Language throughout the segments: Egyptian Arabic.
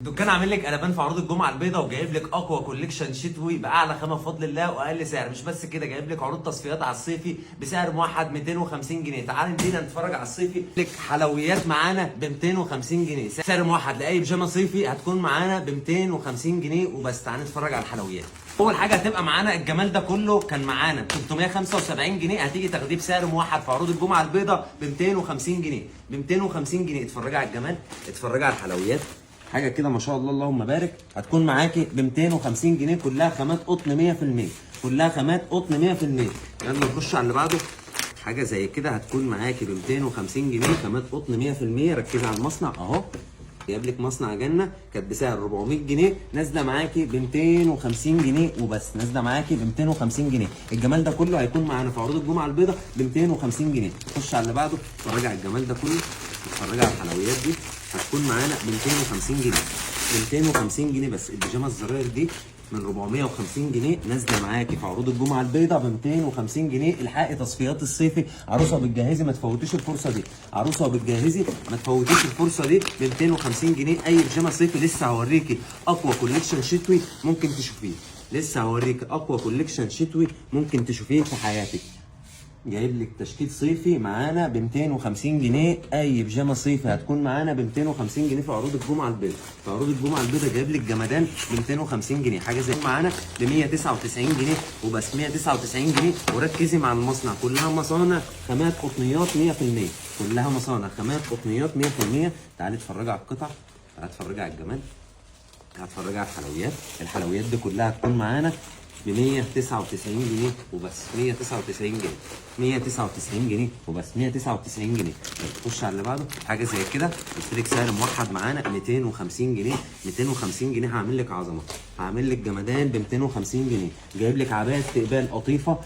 الدكان عامل لك قلبان في عروض الجمعة البيضاء، وجايب لك اقوى collection شتوي باعلى خامة بفضل الله واقل سعر. مش بس كده، جايب لك عروض تصفيات على الصيفي بسعر موحد 250 جنيه. تعال بينا نتفرج على الصيفي. لك حلويات معانا ب 250 جنيه، سعر موحد لاي بيجامه صيفي هتكون معانا ب 250 جنيه وبس. تعال نتفرج على الحلويات. اول حاجة هتبقى معانا الجمال ده كله، كان معانا ب 375 جنيه، هتيجي تاخديه بسعر موحد في عروض الجمعة البيضاء ب 250 جنيه، ب 250 جنيه. اتفرجي على الجمال، اتفرجي على الحلويات، حاجة كده ما شاء الله اللهم بارك. هتكون معاكي ب 250 جنيه، كلها خامات قطن 100%، كلها خامات قطن 100%. يلا نخش على اللي بعده. حاجة زي كده هتكون معاكي ب 250 جنيه، خامات قطن 100%. ركزي على المصنع اهو، جايب لك مصنع جنه. كانت بسعر 400 جنيه، نازله معاكي ب 250 جنيه وبس، نازله معاكي ب 250 جنيه. الجمال ده كله هيكون معانا في عروض الجمعة البيضاء ب 250 جنيه. خش على اللي بعده، اتفرجي على الجمال ده كله، اتفرجي على الحلويات دي، هتكون معانا ب 250 جنيه، ب 250 جنيه بس. البيجامه الزراير دي من 450 جنيه، نازله معاكي في عروض الجمعة البيضاء ب 250 جنيه. الحقي تصفيات الصيفي، عروسه بتجهزي ما تفوتيش الفرصة دي، عروسه بتجهزي ما تفوتيش الفرصة دي ب 250 جنيه اي بيجامه صيفي. لسه هوريكي اقوى collection شتوي ممكن تشوفيه، لسه هوريكي اقوى collection شتوي ممكن تشوفيه في حياتك. جايب لك تشكيل صيفي معانا ب 250 جنيه، اي بيجامه صيفي هتكون معانا ب 250 جنيه في عروض الجمعة البيضاء. في عروض الجمعة البيضاء جايب لك جمدان ب 250 جنيه. حاجة زي معانا ب 199 جنيه وبس، 199 جنيه. وركزي مع المصنع، كلها مصانع خامات قطنيات 100%، كلها مصانع خامات قطنيات 100%. تعالي اتفرجي على القطع، تعالي اتفرجي على الجمال، تعالي اتفرجي على الحلويات. الحلويات دي كلها هتكون معانا ب 199 جنيه وبس، 199 جنيه، 199 جنيه وبس، 199 جنيه. تخش على اللي بعده. حاجة زي كده قلت لك سعر موحد معانا 250 جنيه، 250 جنيه. هعمل لك عظمه، هعمل لك جمدان ب 250 جنيه. جايب لك عباية استقبال قطيفة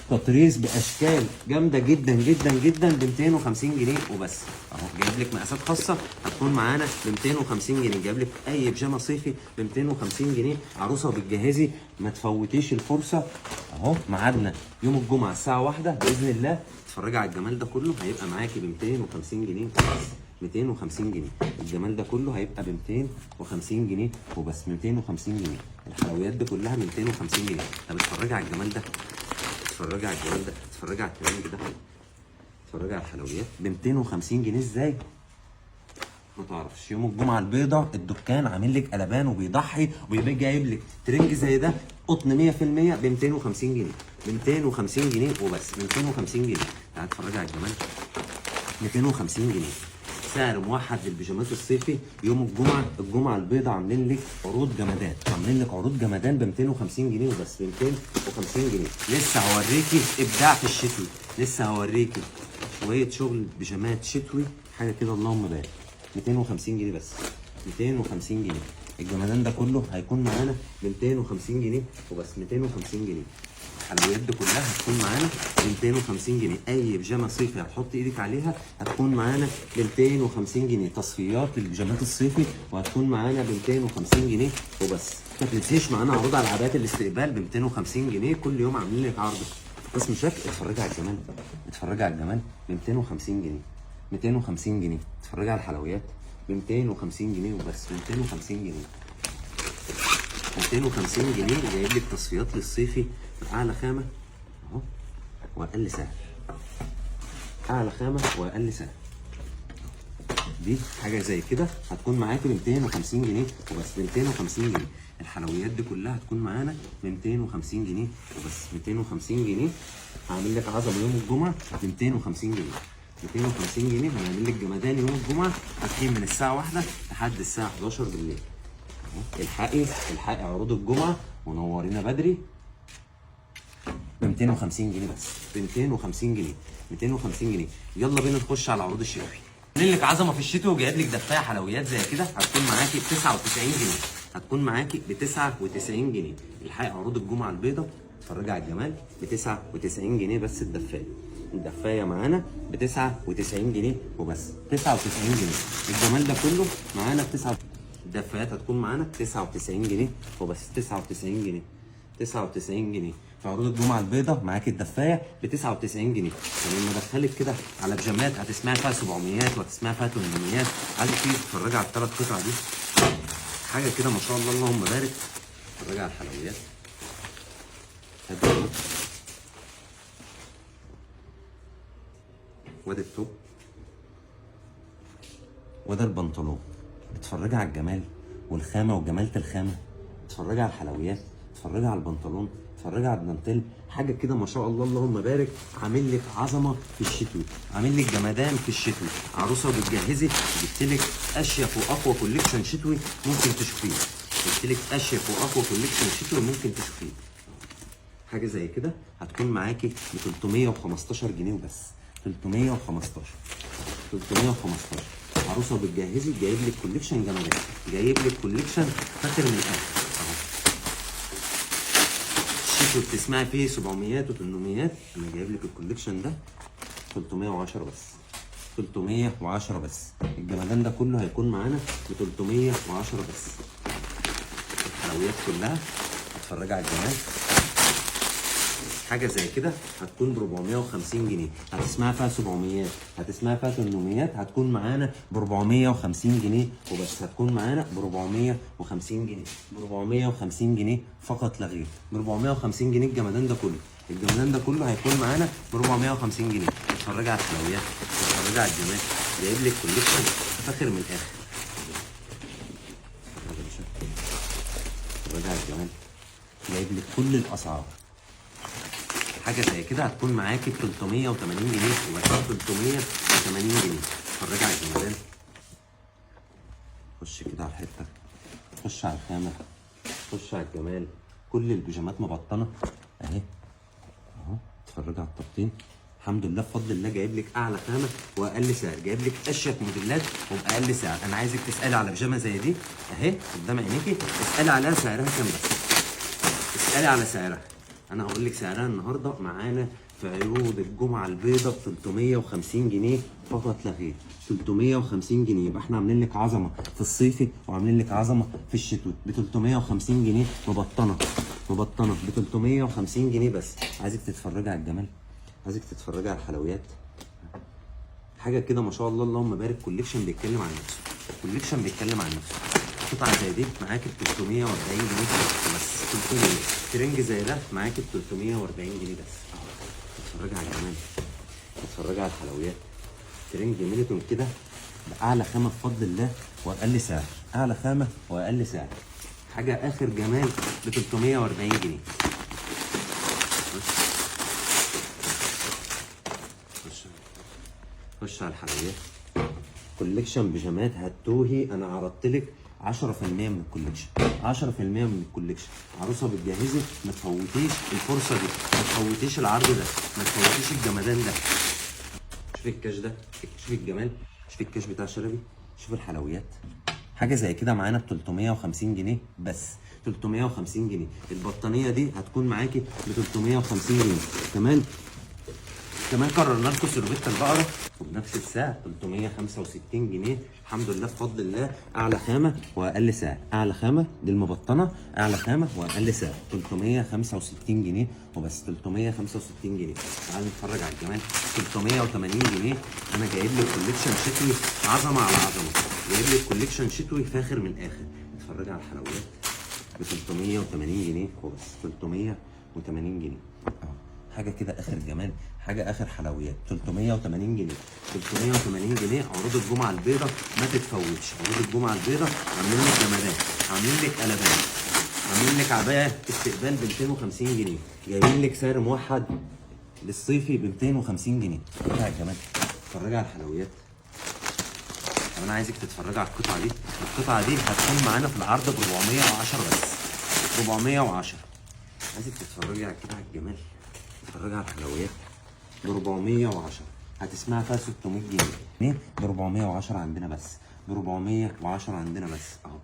تطريز باشكال جامدة جدا جدا جدا ب 250 جنيه وبس. اهو جايب لك مقاسات خاصه، هتكون معانا ب 250 جنيه. جايب لك اي بيجامه صيفي ب 250 جنيه. عروسه بتجهزي ما تفوتيش الفرصه. اهو ميعادنا يوم الجمعة الساعة 1 باذن الله. اتفرجي على الجمال ده كله، هيبقى معاكي ب 250 جنيه وبس، 250 جنيه. الجمال ده كله هيبقى ب 250 جنيه وبس، 250 جنيه. الحلويات دي كلها 250 جنيه. طب اتفرجي على الجمال ده، اتفرجي على الجمال ده، اتفرجي على الترنج ده، اتفرجي على الحلويات ب 250 جنيه. ازاي؟ ما تعرفش. يوم الجمعة البيضاء الدكان عامل لك قلبان وبيضحي وبيبقى جايب لك ترنج زي ده قطن 100% ب 250 جنيه، ب 250 جنيه وبس، 250 جنيه. تعالى اتفرجي على الجمال، 250 جنيه سعر موحد للبيجامات الصيفي. يوم الجمعه، الجمعة البيضاء، عاملين لك عروض جمدان، عاملين لك عروض جمدان ب 250 جنيه وبس، ب 250 جنيه. لسه هوريكي ابداع في الشتوي، لسه هوريكي شوية شغل بيجامات شتوي، حاجة كده اللهم بارك. 250 جنيه بس، 250 جنيه. الجمدان ده كله هيكون معانا ب 250 جنيه وبس، 250 جنيه. الحلويات دي كلها هتكون معانا ب 250 جنيه. اي بيجامه صيفي هتحط ايدك عليها هتكون معانا ب 250 جنيه. تصفيات للبيجامات الصيفي وهتكون معانا ب 250 جنيه وبس. ما تنسيش معانا عروض على عبايات الاستقبال ب 250 جنيه. كل يوم عاملين لك عرض في قسم شكل. اتفرجي على الجمال، اتفرجي على الجمال ب 250 جنيه، 250 جنيه. اتفرجي على الحلويات ب 250 جنيه وبس، 250 جنيه، 250 جنيه. جايب لك تصفيات للصيفي باعلى خامة اهو واقل سعر، اعلى خامة واقل سعر. دي حاجة زي كده هتكون معاكي ب 250 جنيه وبس، ب 250 جنيه. الحلويات دي كلها هتكون معانا ب 250 جنيه وبس، 250 جنيه. هعمل لك عظمه يوم الجمعة ب 250 جنيه، 250 جنيه. هنعمل لك جمدان يوم الجمعه، فاتحين من الساعة 1 لحد الساعة 11 بالليل. أهو، الحقي الحقي عروض الجمعة ونورينا بدري ب 250 جنيه بس، ب 250 جنيه، 250 جنيه. يلا بينا نخش على عروض الشتوي. عاملين لك عظمه في الشتوي وجايب لك دفايه حلويات زي كده، هتكون معاكي ب 99 جنيه، هتكون معاكي ب 99 جنيه. الحقي عروض الجمعة البيضاء، اتفرجي على الجمال ب 99 جنيه بس. الدفايه، الدفايه معانا ب 99 جنيه وبس، 99 جنيه. الجمال ده كله معانا ب 9. الدفايات هتكون معانا ب 99 جنيه وبس، 99 جنيه، 99 جنيه. في عروض الجمعة البيضاء معاك الدفايه ب 99 جنيه. لما ادخلك كده على بيجامات هتسمعي فيها 700 وهتسمعي فيها 800. عايزك تيجي تتفرجي على الثلاث قطع دي. حاجة كده ما شاء الله اللهم بارك. اتفرج على الحلويات، هات وادي التوب وده البنطلون. اتفرجي على الجمال والخامه وجماله الخامة، اتفرجي على الحلويات، اتفرجي على البنطلون، اتفرجي على الدانتيل. حاجة كده ما شاء الله اللهم بارك. عامل لك عظمه في الشتوي، عامل لك جمدان في الشتوي. عروسه بتجهزي، جبت لك اشيك واقوى collection شتوي ممكن تشوفيه. جبت لك اشيك واقوى collection شتوي ممكن تشوفيه. حاجة زي كده هتكون معاكي ب 315 جنيه وبس. 315، 315. عروسه بتجهزي، جايب لك collection جمدان، جايب لك collection فاخر من الاخر اهو. الشتوي بتسمعي فيه 700 و800، انا جايب لك ال collection ده 310 بس، 310 بس. الجمدان ده كله هيكون معانا ب 310 بس. الحلويات كلها، اتفرجي على الجمال. حاجة زي كده هتكون ب 450 جنيه، هتسمعها فيها 700، هتسمعها فيها 800، هتكون معانا ب 450 جنيه وبس. هتكون معانا ب 450 جنيه، ب 450 جنيه فقط لا غير. ب 450 جنيه الجمدان ده كله، الجمدان ده كله هيكون معانا ب 450 جنيه. اتفرجي على الحلويات، اتفرجي على الجمال. جايب لك collection فاخر من الاخر. اتفرجي يا باشا، اتفرجي على الجمال. جايب لك كل الاسعار. حاجة زي كده هتكون معاكي ب 380 جنيه وبس، 380 جنيه. اتفرجي على الجمدان. خش كده على الحتة، خش على الخامة، خش على الجمال. كل البيجامات مبطنه اهي اهو. اتفرجي على التبطين. الحمد لله بفضل الله جايب لك اعلى خامة واقل سعر، جايب لك اشيك موديلات وباقل سعر. انا عايزك تسالي على بيجامه زي دي اهي قدام عينيكي، اسالي عليها سعرها كام بس، اسالي على سعرها. انا هقول لك سعرها النهارده معانا في عروض الجمعة البيضاء ب 350 جنيه فقط لا غير. 350 جنيه. يبقى احنا عاملين لك عظمه في الصيفي وعاملين لك عظمه في الشتوي ب 350 جنيه. مبطنه، مبطنه ب 350 جنيه بس. عايزك تتفرجي على الجمال، عايزك تتفرجي على الحلويات. حاجة كده ما شاء الله اللهم بارك. collection بيتكلم عن نفسه، collection بيتكلم عن نفسه. قطعه زي دي معاك ب 340 جنيه بس، 300. ترنج زي ده معاك ب 340 جنيه بس. اتفرجي على الجمال، اتفرجي على الحلويات. ترنج ميلتون كده باعلى خامة بفضل الله واقل سعر، اعلى خامة واقل سعر. حاجة اخر جمال ب 340 جنيه. خش خش على الحلويات. collection بيجامات هتوهي. انا عرضت لك 10% من ال collection، 10% من ال collection. عروسه بتجهزي، ما تفوتيش الفرصة دي، ما تفوتيش العرض ده، ما تفوتيش الجمدان ده. شوفي الكاش ده، شوفي الجمال، شوفي الكاش بتاع شلبي، شوفي الحلويات. حاجة زي كده معانا ب 350 جنيه بس، 350 جنيه. البطانيه دي هتكون معاكي ب 350 جنيه. كمان كررنا لكم سيرفيت البقرة وبنفس السعر 365 جنيه. الحمد لله بفضل الله اعلى خامة واقل سعر، اعلى خامة دي المبطنه، اعلى خامة واقل سعر 365 جنيه وبس، 365 جنيه. تعالوا نتفرج على الجمال. 380 جنيه. انا جايب لك collection شتوي عظمه على عظمه، جايب لك collection شتوي فاخر من الاخر. اتفرج على الحلويات ب 380 جنيه وبس، 380 جنيه. اهو حاجة كده اخر جمال، حاجة اخر حلويات. 380 جنيه، 380 جنيه. عروض الجمعة البيضاء ما تتفوتش. عروض الجمعة البيضاء عاملين لك جمالات، عاملين لك قلبان، عاملين لك عباية استقبال ب 250 جنيه، جايبين لك سعر موحد للصيفي ب 250 جنيه. اتفرج على الجمال، اتفرج على الحلويات. طب انا عايزك تتفرجي على القطعة دي. القطعة دي هتكون معانا في العرض ب 410 بس، 410. عايزك تتفرجي على كده على الجمال، تتفرجي على الحلويات ب 410. هتسمعها فيها 600 جنيه ب 410 عندنا بس، ب 410 عندنا بس اهو،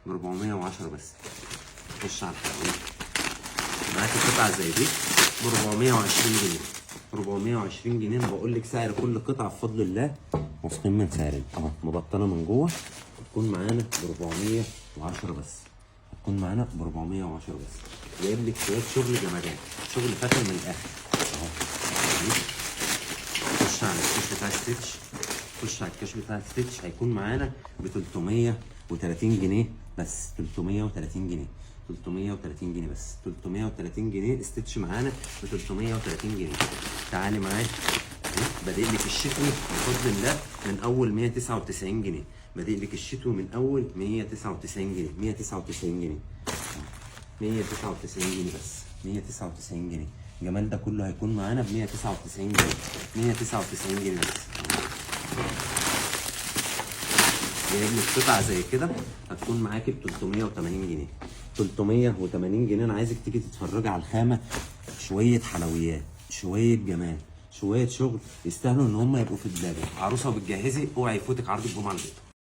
ب 410 بس. خش على الحلويات. معاك قطعه زي دي ب 420 جنيه، 420 جنيه. انا بقول لك سعر كل قطعه بفضل الله واثقين من سعرنا اهو. مبطنه من جوه، هتكون معانا ب 410 بس، هتكون معانا ب 410 بس. جايب لك شوية شغل جمدان، شغل فاخر من الاخر اهو. خش على الكاش بتاع stitch، خش على الكاش بتاع stitch، هيكون معانا ب 330 جنيه بس، 330 جنيه، 330 جنيه بس، 330 جنيه stitch معانا ب 330 جنيه. تعالي معايا، بادئ لك الشتوي بفضل الله من اول 199 جنيه، بادئ لك الشتوي من اول 199 جنيه، 199 جنيه، 199 جنيه بس، 199 جنيه. الجمال ده كله هيكون معانا ب 199 جنيه، 199 جنيه بس. جايب لك قطعه زي كده هتكون معاكي ب 380 جنيه، 380 جنيه. انا عايزك تيجي تتفرجي على الخامة، شوية حلويات، شوية جمال، شوية شغل يستاهلوا ان هم يبقوا في دولابك. عروسه وبتجهزي، اوعي يفوتك عرض الجمعة البيضاء.